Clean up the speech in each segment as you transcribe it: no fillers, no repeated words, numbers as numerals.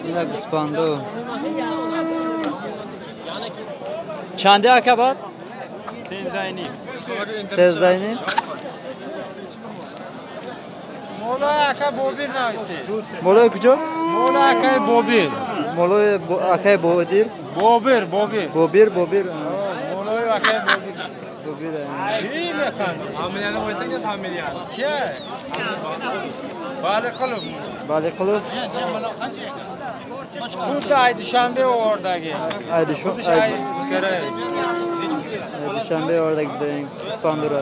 Ина гӯспандо. Чанде ака бад? 13.5. Молои ака Бобир нависи. Молои куҷо? Молои акаи Бобир. Молои акаи Бобир? Бобир, Бобир. Бобир, Бобир. Молои акаи Бобир. Бобир. Чӣ мехоҳӣ? Фамилияни айтинг, фамилияни. Чӣ? Балиқулов. Балиқулов. Худди ай Душанбе овардаги. Ай Душанбе. Ай Iskara. Душанбе овардаги гӯспандура.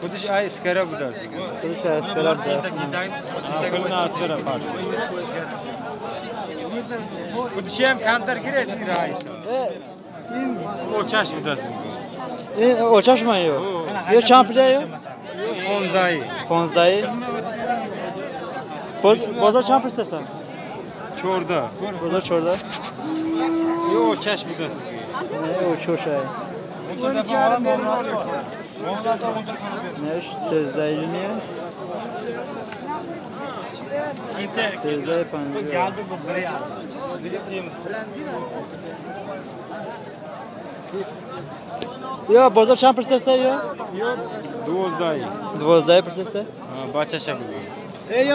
Худиш ай Iskara будааст. Худиш ай Iskara будааст. Пулни астира фарқ. Худиши ҳам камтар гиред ин раис. Ин очаш будааст. Ин очаш ман ё? Ё чанд пуля ё? 15. 15. Бозор чанд пул 14. Бозор 14. Ё очаш будааст. Не, очош ай. Неш 13 13.50. Ё бозор чанд пул аст ё? Ё 12. 12 пул аст? Бачаша буд.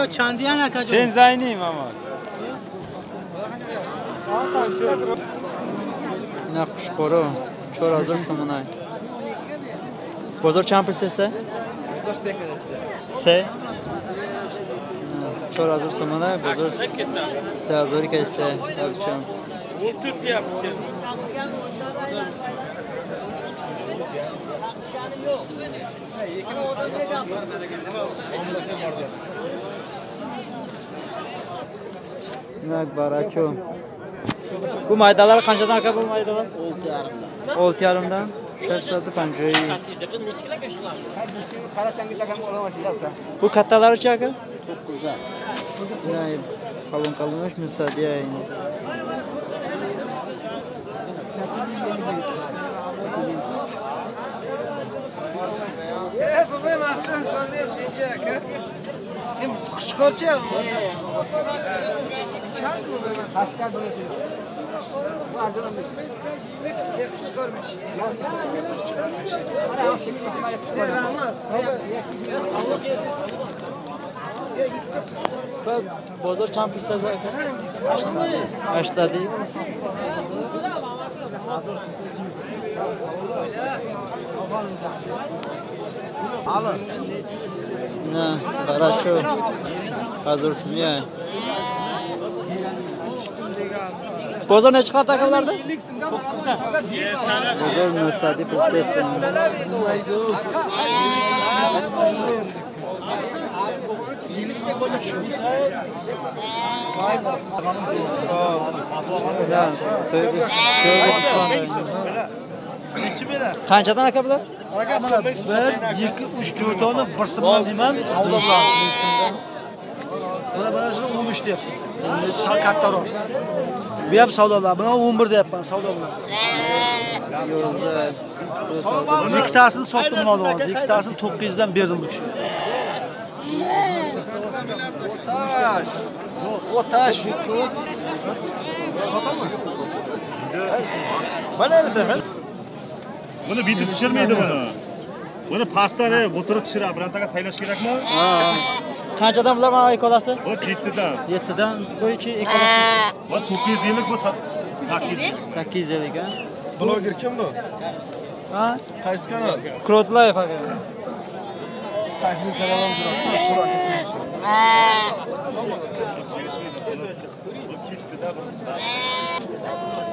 Ё чандиян ака ҷон? 13.5 ама. Ина қушқоро 4000 сомонай. Бозор чанд пул аст? 3. 4000 сомонай, бозор 3000 ка аст. Якчанд. Инак барачо. Bu maydalar qanchadan aka bu maydalar? 6.5dan. 6.5dan 650. Bu kattalari-chi aka? 9dan. Qalin qalin 900 ya. Qushqorcha. Bozor чанд пул аст aka? 800. 800. На, хорошо. Hozir sumya. Bozor necha qat akalarda? 9da. Bozor 900 pul аст. Qanchadan aka bular? Aka mana 1, 2, 3, 4 toni bir so'mdan deyman, savdo bilan. Mana bunisi 13 deyapman. Sal kattaroq. Bu ham savdo bilan. Buni 11 deyapman, savdo bilan. Ikkitasini sotdim hozir, ikkitasini 900 dan berdim bu kishiga. Otash. Otash. Mana endi Buni bitib pishirmaydi buni. Buni pastdan o'tirib pishiradi. Birontaga taylash kerakmi? Ha. Qanchadan bular mana ikkalasi? Bu 7dan. 7dan. Bu ichi ikkalasi. Bu 950, bu 850. 850 ha. Bloger kim bu? Ha? Qaysi kanal? Krotlayev aka. 8 kanalim turadi.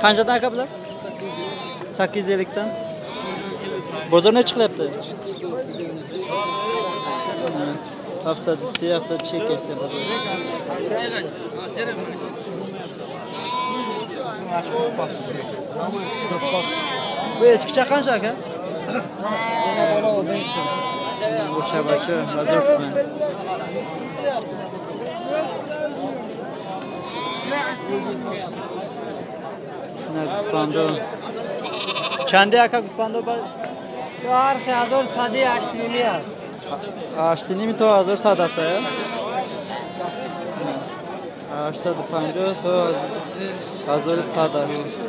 Qanchadan aka bular? 850 dan. Bozor necha qilyapti? 700, 700 kesa bozor. Bu echkicha qancha aka? O'cha-bacha, hozir. Na guspando. Чанде ака гуспандо ба? 4108 8.5 то 1100 аст, а? 850 تا 1180.